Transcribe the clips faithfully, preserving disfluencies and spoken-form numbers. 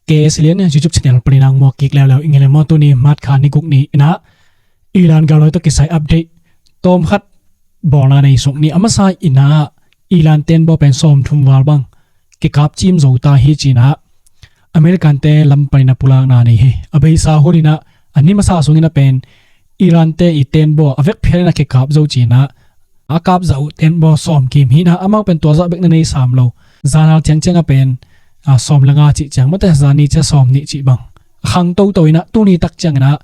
K S L N YouTube channel panin ah muak kik leuleu ing e le maw. Tuni March kha ni guk ni in ah Iran galvai tawh kisai update tawm khat bawlna nei suk ni. A masa in ah Iran tenbaw pen sawmthum val bang kikap cim zo ta hi ci-in ah American te lam panin ah pulakna nei hi. A beisa hun in ah a ni masa sungin ah pen Iran te i tenbaw a vek phial in ah kikap zo ci-in ah a kap zah uh tenbaw sawm kim hi in ah amau pen tua zah bek na nei sam lo. Zan hal ciangciang ah pen a, sawm le nga cih ciang maw te, zan ni ciang sawm nih cih bang a khang toto in ah tuni tak ciangin ah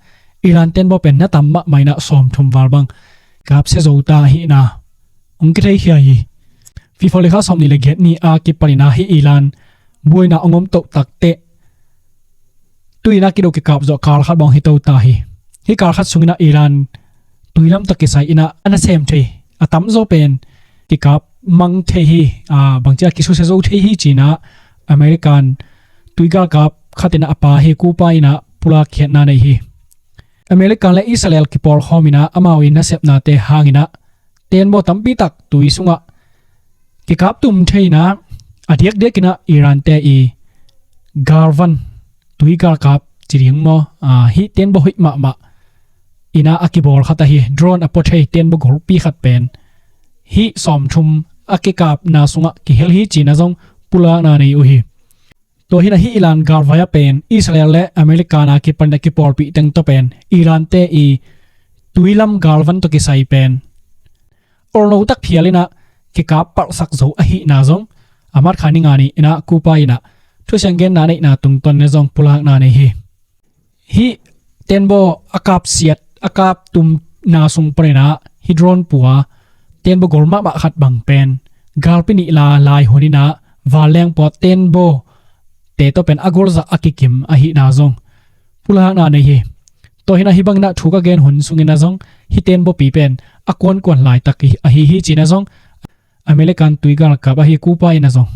Iran tenbaw pen na tam mahmah in ah sawmthum val bang kap sia zo ta hi in ah hong kitheikhia hi. February kha sawm nih le giat ni a kipanin ah hih Iran buaina hong om toh takteh tuni in ah kido kikap zawh kal khat bang hi to ta hi. Hih kal khat sungin ah Iran tui lam tawh kisai in ah a nasem thei a tamzaw pen kikap mang thei hi. A, bangci a kisusia zo thei hi ci-in ah American tui galkap khat in ah a pa hi kupa in ah pulak khiatna nei hi. American le Israel kipawlkhawm in ah amau i nasepnate hangin ah tenbaw tampi tak tui sungah kikap tum thei in ah a diakdiak in ah Iran te i galvan tui galkap ci ding maw, a, hih tenbaw hoih mahmah in ah a kibawl khat ahi drone a pua thei tenbaw golpi khat pen hih sawmthum a kikapna sungah kihel hi ci-in ah zong pulakna nei uh hi. Tua hi in ah hih Iran galvai ah pen Israel le American a kipan a kipawlpih teng tawh pen Iran te i tui lam galvan tawh kisai pen olno tak phial in ah kikap palhsak zo ahihna zong a March kha ni nga ni in ah kupa in ah thusiang genna neihna tungtawn in ah zong pulakna nei hi. Hih tenbaw a kap siat a kap tumna sung panin ah hih drone pua tenbaw gol mahmah khat bang pen galpi nih la lai hun in ah vanleng pua tenbaw te tawh pen a gol zah a kikim ahihna zong pulakna nei hi. Tua hi in ah hih bangin ah thu ka gen hun sungin ah zong hih tenbawpi pen a kuankuan laitak hi, ahi hi ci-in ah zong American tui galkap ahi kupa in ah zong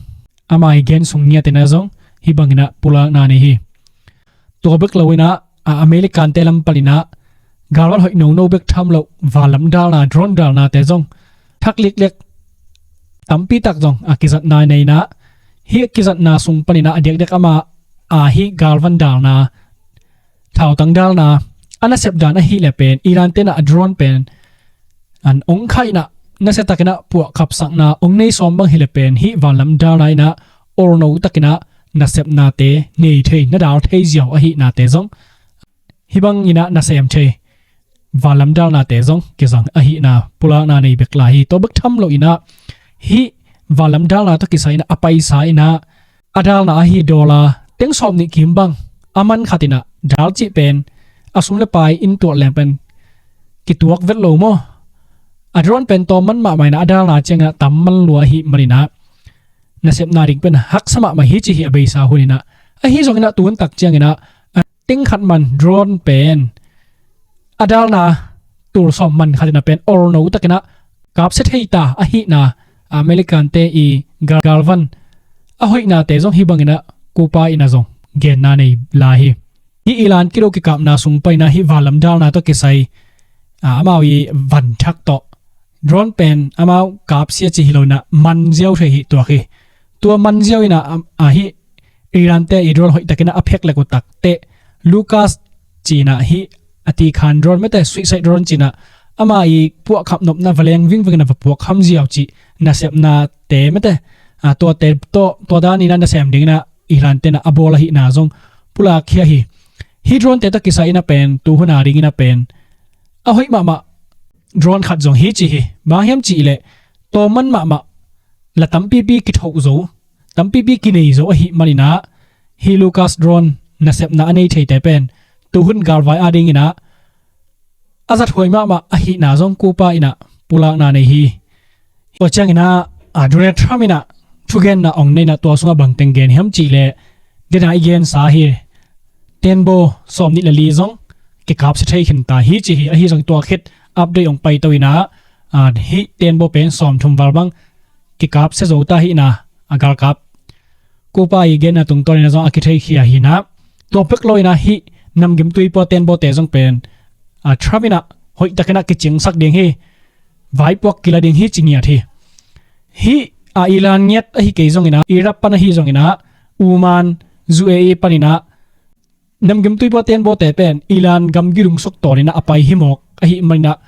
ama i gen sung ngiat in ah zong hih bangin ah pulakna nei hi. Tua bek lo in ah, a, American te lam panin ah galvan hoih nono bek tham loh vanlam dalna drone dalnate zong thak liklik tampi tak zong a kizatna nei in ah hih kizatna sung panin ah a diakdiak ama a hih galvan dalna thautang dalna a nasep dan ahih leh pen Iran te in ah a drone pen an ong khaihna nasia takin ah puahkhapsakna ong nei sawm bang hi leh pen hih vanlam dalna in ah olno takin ah nasepnate nei thei na dal thei ziau ahihnate zong hih bangin ah nasem thei vanlam dalnate zong kizang ahihna pulakna nei bek lai hi. Tua bek tham lo in ah hih vanlam dalna tawh kisai in ah a paisa in ah a dalna ahi dollar teng sawm nih kim bang a man khat in ah dal cih pen a sum le pai in tuak leng pen kituak vet lo maw? A drone pen tawm man mahmah in ah a dalna ciangin ah tam man lua ahih manin ah nasepna ding pen haksa mahmah hi ci hi a beisa hun in ah. Ahi zongin ah tun tak ciangin ah a teng khat man drone pen a dalna tul sawm man khat in ah pen olno takin ah kapsia thei ta ahihna American te i gal, galvan a hoihnate zong hih bangin ah kupa in ah zong genna nei lai hi. Hih Iran kido kikapna sung panin ah hih vanlam dalna tawh kisai, a, amau i van thak tawh drone pen amau kapsia ci hi lo in ah man ziau thei hi tuak hi. Tua man ziau in ah, a, a hih Iran te i drone hoih takin ah a phek lek uh takteh LUCAS ci-in ah hih a tikhan drone mete suicide drone ci-in ah ama i puahkhap nopna va leng vingving in ah va puak kham ziau cih nasepnate mete, a, tuate tawh tua dan in ah nasem dingin ah Iran te in ah a bawl ahihna zong pulakkhia hi. Hih drone te tawh kisai in ah pen tuhun a dingin ah pen a hoih mahmah drone khat zong hi ci hi. Bang hiam cih leh tawm man mahmah la tampipi kithoh zo tampipi kinei zo ahih manin ah hih LUCAS drone nasepna a nei theite pen tuhun galvai a dingin ah a zathuai mahmah ahihna zong kupa in ah pulakna nei hi. Tua ciangin ah, a, Donald Trump in ah thugenna ong nei in ah tua sungah bangteng gen hiam cih leh dena i gensa hi. Tenbaw sawm nih le li zong kikapsia thei khin ta hi ci hi. Ahi zong tua khit update ong paito in ah, a, hih tenbaw pen sawmthum val bang kikapsia zo ta hi in ah a galkap kupa i genna tungtawn in ah zong a kitheikhia hi in ah. Tua pek lo in ah hih namgimtui pua tenbawte zong pen, a, Trump in ah hoih takin ah kicingsak ding hi. Vaipuak kila ding hi ci ngiat hi. Hih, a, Iran ngiat ahi kei zongin ah Iraq pan ahi zongin ah Oman, U A E paninah namgimtui pua tenbawte pen Iran gamgi lungsuk tawninah a pai hi mawk ahih maninah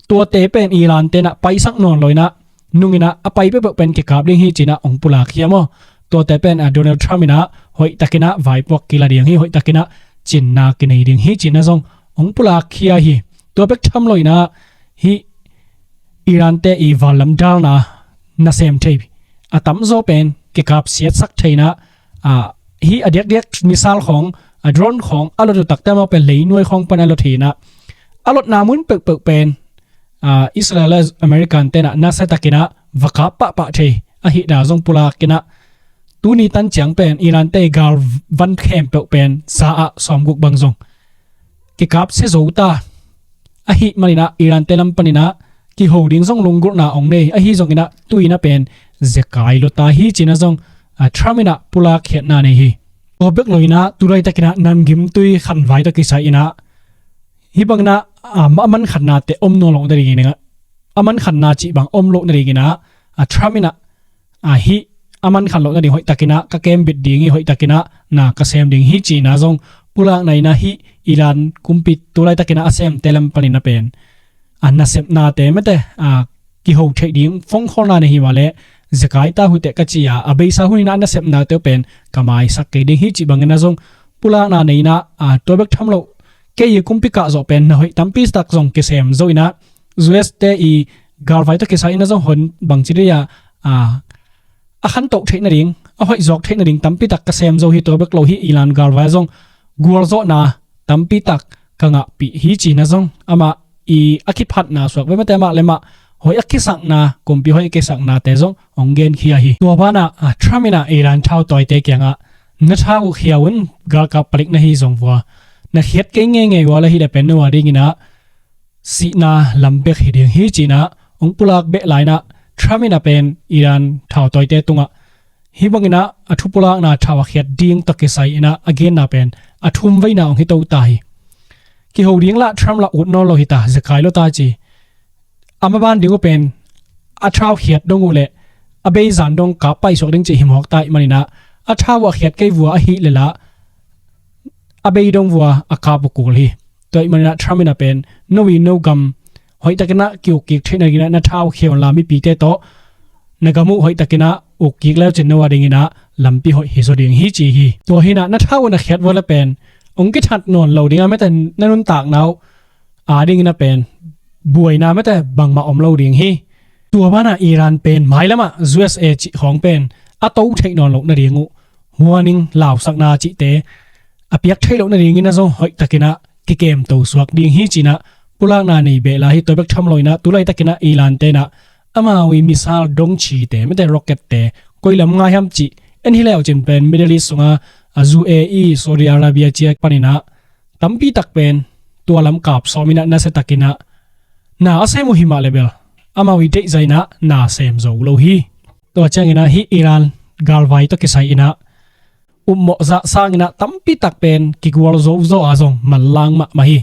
tuate pen Iran tenah paisak nawn loinah nunginah a pai peuhpeuh pen kikap ding hi cinah hong pulak hi a maw. Tuate pen a Donald Trump inah hoihtakinah vaipuak kila ding hi, hoihtakinah cinna kinei ding hi cinah zong hong pulak hi a hi. Tua bek tham loinah hih Iran te i vanlam dalna nasem thei a tamzaw pen kikap siatsak theinah, ah, hih a diakdiak missile khawng, a drone khawng a lot uh takte mah pen leinuai khawng pan a lot hinah a lotna mun peuhpeuh pen, ah, Israel le American tenah nasiatakinah va kap pahpah thei ahihna zong pulakinah tuni tan ciang pen Iran te i galvan khempeuh pen za ah sawmguk bang zong kikap sia zo ta. Ahih maninah Iran te lam paninah kiho ding zong lunggulhna hong nei ahi zonginah tuinah pen zekai lua ta hi cinah zong, ah, Trump inah pulak khiatna nei hi. Tua bek loinah tulaitakinah namgimtui khanvai tawh kisai inah hih banginah, ah, a mankhatnate om nawn loh nadinginah a mankhatna cih bang om loh nadinginah, ah, Trump inah, ah, hih a mankhat loh nading hoihtakinah ka kembit ding hi, hoihtakinah na ka sem ding hi cinah zong pulakna inah hih Iran kumpi tulaitakinah a semte lam paninah pen a nasepnate mate, ah, kiho theih ding phone call na nei hi mah leh zekai ta uh teh ka ci a, a beisa huninah a nasepnate uh pen ka maisak kei ding hi cih banginah zong pulakna nei inah, ah, tua bek tham loh kei i kumpi kah zawh pen na hoih tampi tak zong kisem zo inah U S te i galvai tawh kisai inah zong hon bangci dei a, ah, a khantoh theih nading, a hoih zawk theih nading tampi tak ka sem zo hi. Tua bek lo hih Iran galvai zong gualzawhna tampi tak ka ngahpih hi cinah zong amah i a kiphatna suak ve mate mah le mah hoih a kisakna, kumpi hoih a kisaknate zong hong genkhia hi. Tua banah, ah, Trump inah Iran thautawite kiangah na thau uh khia un, galkap palik na hi zong vua na khiat kei ngeingei uh a la hi le pen no a dinginah sihna lam bek hi ding hi cinah hong pulak beh lainah Trump inah pen Iran thautawite tungah hih banginah a thu pulakna thau a khiat ding tawh kisai inah a genna pen a thum veina hong hi to ta hi. Kiho ding lah Trump lah ut nawn lo hi ta, zekai lua ta ci. A maban ding uh pen a thau khiat dong uh leh a beizan dong kap paisuak ding cih hi mawk ta ih maninah a thau uh a khiat kei vua ahih le lah a bei dong vua a kap uh kul hi. Tua ih maninah Trump inah pen no i no gam hoihtakinah ki-ukkik theih nadinginah na thau khia unla mipite tawh na gam uh hoihtakinah ukkik leucin no a dinginah lampi hoih hi zaw ding hi ci hi. Tua hinah na thau uh na khiat vua le pen hong kithat nawn lo ding a mate na nuntakna uh a dinginah pen buaina mate bangmah om lo ding hi. Tua banah Iran pen mailamah U S A cih khawng pen a to theih nawn loh nading uh huaning lausakna cihte a piak theih loh nadinginah zong hoihtakinah kikemto suak ding hi cinah pulakna nei beh lai hi. Tua bek tham loinah tulaitakinah Iran tenah amau i missile dongchite mate rocket te koi lam ngai hiam cih en hi leucin pen Middle East sunga a U A E, Saudi Arabia cia paninah tampi tak pen tua lam kap sawminah nasiatakinah na a sem uh hi mah le bel amau i deihzainah na sem zo lo hi. Tua cianginah hih Iran galvai tawh kisai inah upmawh zah sanginah tampi tak pen kigual zo zaw a zong manlang mahmah hi.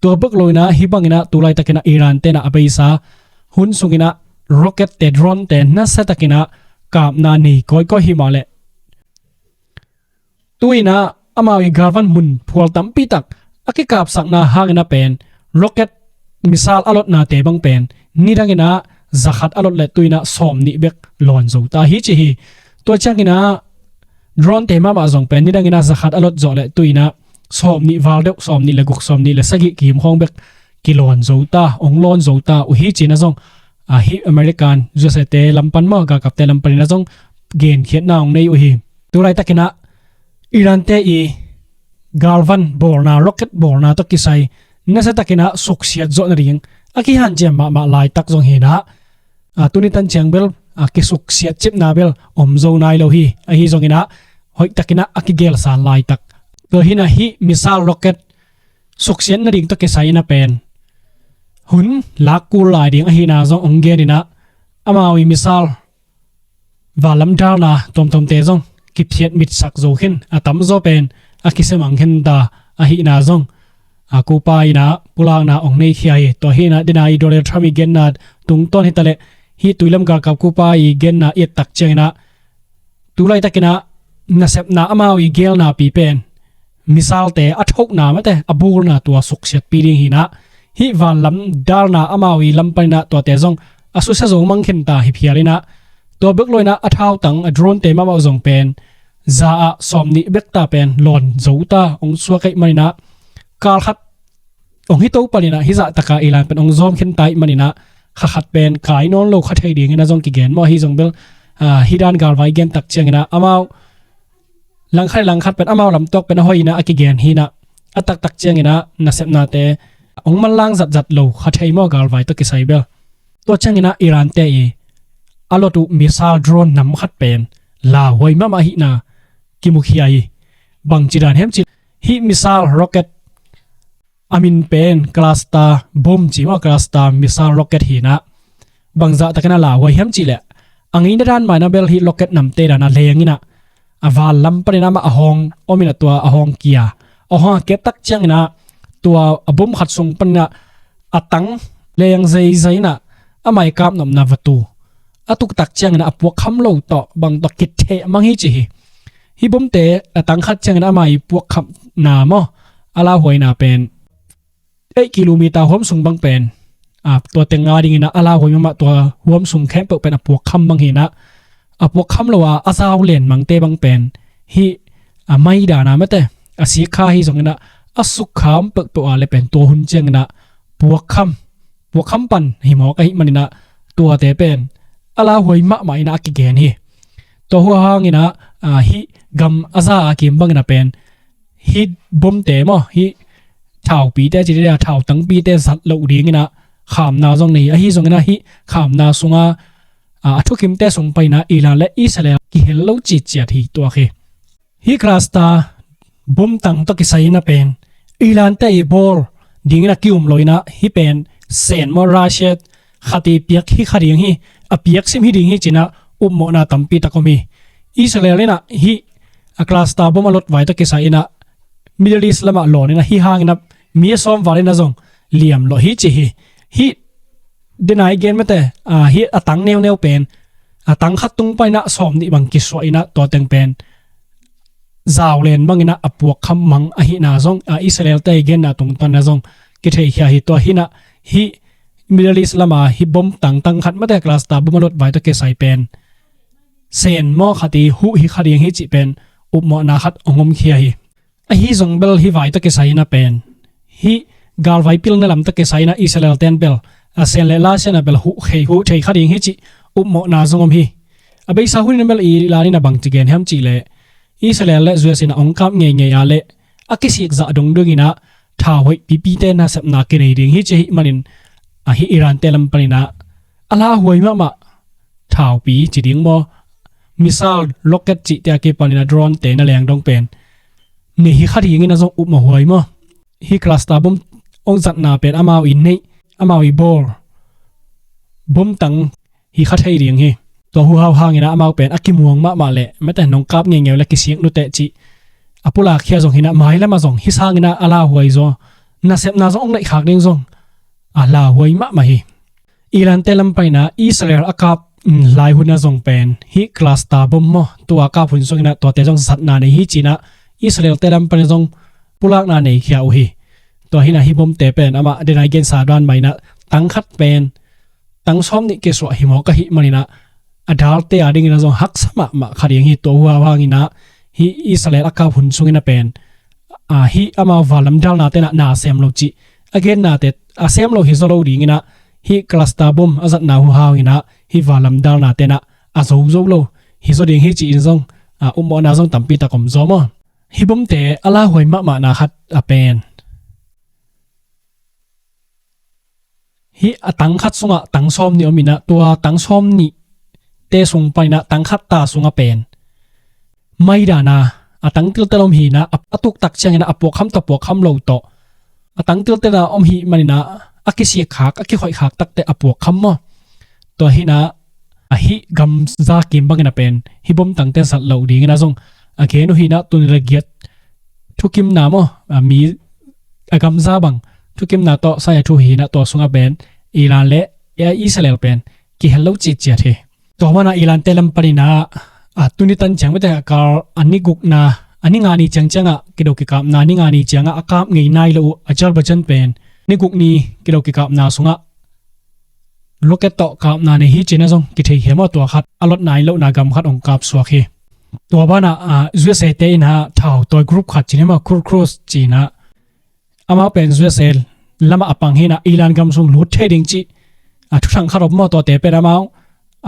Tua bek loinah hih banginah tulaitakinah Iran tenah a beisa hun sunginah rocket te, drone te nasiatakinah kapna nei kawikawi hi mah leh tuinah amau i galvan mun phual tampi tak a kikapsakna hanginah pen rocket missile a lotnate bang pen nidanginah zakhat a lot le tuinah sawmnih bek lawn zo ta hi ci hi. Tua cianginah drone te mahmah zong pen nidanginah zakhat a lot zawh le tuinah sawmnih val deuh, sawmnih le guk, sawmnih le sagih kim khawng bek kilawn zo ta, hong lawn zo ta uh hi cinah zong, ah, hih American, U S A te lam pan maw, galkapte lam paninah zong genkhiatna hong nei uh hi. Tulaitakinah Iran te i galvan bawlna, rocket bawlna tawh kisai nasiatakinah suksiat zawh nading a kihanciam mahmah laitak zong hinah, ah, tuni tan ciang bel, ah, kisuksiat cipna bel om zo nai lo hi. Ahi zonginah hoihtakinah a kigelsan laitak. Tua hinah hih missile rocket suksiat nading tawh kisai inah pen hun lak kul lai ding ahihna zong hong geninah amau i missile vanlam dalna tuamtuamte zong kiphiat mitsak zo khin, a tamzaw pen a kisemang khin ta ahihna zong, a, Kupa inah pulakna hong neikhia hi. Tua hinah dena i Donald Trump i genna tungtawn hitaleh hih tuilam galkap Kupa i genna i et tak cianginah tulaitakinah nasepna amau i gelnapi pen misalte a thokna mate a bulna tua suksiatpi ding hi inah, hih vanlam dalna amau i lam paninah tuate zong a susia zo mang khinta hi phial inah, tua bek lo inah a thautang a drone te mahmah zong pen za ah sawmnih bek ta pen lawn zo ta hong suak ahih maninah kal khat hong hi to paninah hih zahtaka Iran pen hong zawm khinta ahih maninah kha khat pen kai nawn lo kha thei dingin a zong kigen maw. Ahi zong bel, ah, hih dan galvai gen tak cianginah amau langkhat langkhat pen amau lamtuak pen a hoih inah a kigen hi inah, a taktak cianginah nasepnate hong manlang zatzat lo kha thei maw galvai tawh kisai bel. Tua cianginah Iran te i a lot uh missile drone nam khat pen lauhuai mahmah ahihna kimukhia hi. Bangci dan hiam cih leh hih missile rocket a min pen cluster bomb ci maw, cluster missile rocket hi inah, bangzah takin a lauhuai hiam cih leh a ngeina dan mah inah bel hih rocket namte dan a leng inah a vanlam panin amah a hawng om inah tua a hawng kia, a hawng a kiat tak cianginah tua a bomb khat sung paninah a tang leng zeizai inah amah i kap nopna vatu a tuk tak cianginah a puakkham lo tawh bang tawh kitheh mang hi ci hi. Hih bomte a tang khat cianginah amah i puakkhamna maw, a lauhuaina pen eight kilometer huam sung bang pen, a, tua teng nga dinginah a lauhuai mahmah tua huam sung khempeuh pen a puakkham bang hi inah, a puakkham lo a a zau len mangte bang pen hih a maidana mate a sikkha hi zonginah a sukkham peuhpeuh a le pen tua hun cianginah puakkham, puakkham pan hi mawk ahih maninah tuate pen a lauhuai mahmah inah a kigen hi. Tua huhau hanginah, a, hih gam a za a kim bangin a pen hih bomte maw, hih thaupite cite a thautangpite zat loh dinginah khamna zong nei hi. Ahi zonginah hih khamna sunga, a, a thukimte sung paninah Iran le Israel kihel lo citciat hi tuak hi. Hih cluster bomb tang tawh kisai inah pen Iran te i bawl dingin a ki-um lo inah hih pen sen maw, Russia khat i piak hi kha ding hi, a piak sim hi ding hi cinah upmawhna tampi tak om hi. Israel inah hih a cluster bomb a lot vai tawh kisai inah Middle East lamah lawn inah hih hangin a mi a sawm val inah zong liam lawh hi ci hi. Hih denai gen mate, a, hih a tang neuneu pen a tang khat tung paninah sawmnih bang kisuah inah tua teng pen zau len banginah a puakkham mang ahihna zong, a, Israel te i genna tungtawn inah zong kitheikhia hi. Tua hinah hih Middle East lama hih bomb tang tang khat mate cluster bomb a lot vai tawh kisai pen sen maw, khat i huh hi kha ding hi cih pen upmawhna khat hong omkhia hi. Ahi zong bel hih vai tawh kisai inah pen hih galvai pilna lam tawh kisai inah Israel ten bel a sen le la sianah bel huh khei huh thei kha ding hi cih upmawhna zong om hi. A beisa hun inah bel Iran inah bangci gen hiam cih leh Israel le U S inah hong kap ngeingei a leh a kisik zah dongdong inah thau hoih pipite nasepna kinei ding hi ci ahih manin, a, hih Iran te lam paninah a lauhuai mahmah thaupi ci ding maw, missile rocket cihte a kipanin a drone te na leng dong pen nei hi kha dingin a zong upmawh huai maw. Hih cluster bomb hong zatna pen amau i neih, amau i bawl bomb tang hi kha thei ding hi. Tua huhau hangin ah amau pen a kimuang mahmah leh mate nong kap ngeingei uh leh kisik nuteh cih a pulakkhia zong hi inah, mailam ah zong hih sangin ah a lauhuai zaw, nasepna zong hong neih khak ding zong a lauhuai mahmah hi. Iran te lam panin ah Israel a kap lai hun ah zong pen hih cluster bomb maw, tua a kap hun sungin ah tuate zong zatna nei hi ci-in ah Israel te lam panin zong pulakna nei khia uh hi. Tua hi inah hih bomb te pen amah den a i gensa dan mah in ah tang khat pen tang sawm nih kisuah hi mawk ahih manin ah a dalte a dingin ah zong haksa mahmah kha ding hi. Tua huhau hangin ah hih Israel a kap hun sungin ah pen, a, hih amau vanlam dalna ten ah na sem lo cih a gennate a sem lo hi zaw lo dingin ah hih cluster bomb a zatna huhau in ah hih vanlam dalna ten ah a zo zo lo hi zaw ding hi ci-in zong, a, upmawhna zong tampi tak om zaw maw. Hih bomb te a lauhuai mahmahna khat a pen hih a tang khat sungah tang sawm nih om in ah tua tang sawm nih te sung panin ah tang khat ta sungah pen maidan a, a tang tiltel om hi inah a, a tuktak ciangin ah a puakkham tawh puakkham lo tawh a tang tiltel a om hi manin ah a kisik khak, a kikhoih khak takte a puakkham maw. Tua hi inah a hih gamza kim bangin ah pen hih bomb tangte zat loh dingin ah zong a gen uh hi inah tuni le giat thukimna maw, a mi a gamza bang thukimna tawh sai a thu hi inah tua sungah pen Iran le Israel pen kihel lo citciat hi. Tua manin ah Iran te lam panin ah a tuni tan ciang bete a kal a ni gukna, a ni nga ni ciang ciangah kido kikapna, ni nga ni ciangah a kap ngei nai lo uh Azerbaijan pen ni guk ni kido kikapna sungah rocket tawh kapna nei hi cina zong kithei hiam aw, tua khat a lot nai lohna gam khat hong kap suak hi. Tua banah, ah, U S A te inah thau tawi group khat cina mah Kur Cruise cina amau pen U S A lamah a pang hinah Iran gam sung lut thei ding cih, a, thuthang khat om maw, tuate pen amau,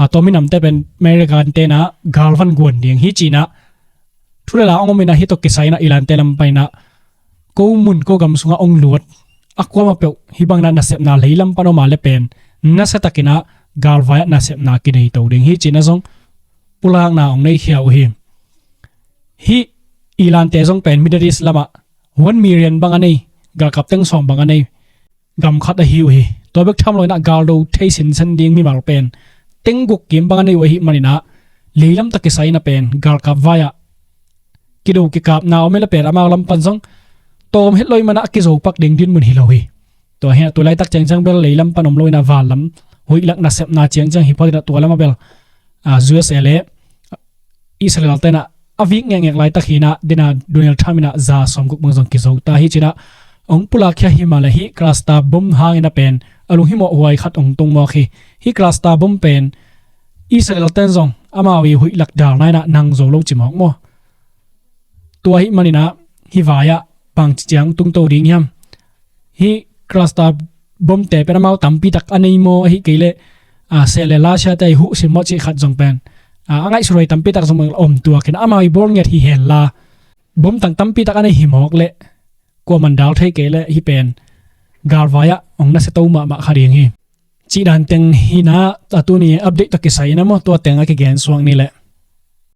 a, tua minamte pen American tenah galvan guan ding hi cinah thu le la ong om inah hih tawh kisai inah Iran te lam painah ko mun ko gam sungah ong lut a kuamah peuh hih banginah nasepna leilam pan om a le pen nasiatakinah galvaiah nasepna kinei to ding hi cinah zong pulakna ong nei khia uh hi. Hih Iran te zong pen Middle East lamah one million bang a nei, galkap teng sawm bang a nei gam khat ahi uh hi. Tua bek tham lo inah galdo thei sinsen ding mimal pen teng guk kim bang a nei uh ahih maninah leilam tawh kisai inah pen galkap vai-ah kido kikapna om inah pen amau lam pan zong tawm het lo ih manah a kizo pak ding dinmun hi lo hi. Tua hi a, tu laitak ciangciang bel leilam pan om lo inah vanlam huihlak nasepna ciangciang hi phot inah tua lamah bel, ah, U S A le Israel tenah a vik ngekngek laitak hinah dena Donald Trump inah za sawmguk bang zong kizo ta hi cinah ong pulak khia hi mah le hih cluster bomb hang inah pen a lunghimawh huai khat ong tung mawk hi. Hih cluster bomb pen Israel ten zong amau ih huihlak dalna inah nang zo lo ci mawk maw? Tua ahih maninah hih vai-ah bangci ciang tungto ding hiam? Hih cluster bomb te pen amau tampitak a nei maw, ahih kei leh, a, Seh le Russia te ih huh sin maw cih khat zong pen, a, a ngaihsut huai tampitak zong om tuakin amau ih bawl ngiat hi henla bomb tang tampitak a nei hi mawk leh kuaman dal thei kei leh hih pen galvai-ah hong nasia to mahmah kha ding hi. Cih dan teng hinah a tuni update tawh kisai inah maw tua teng a kigen suak ni leh.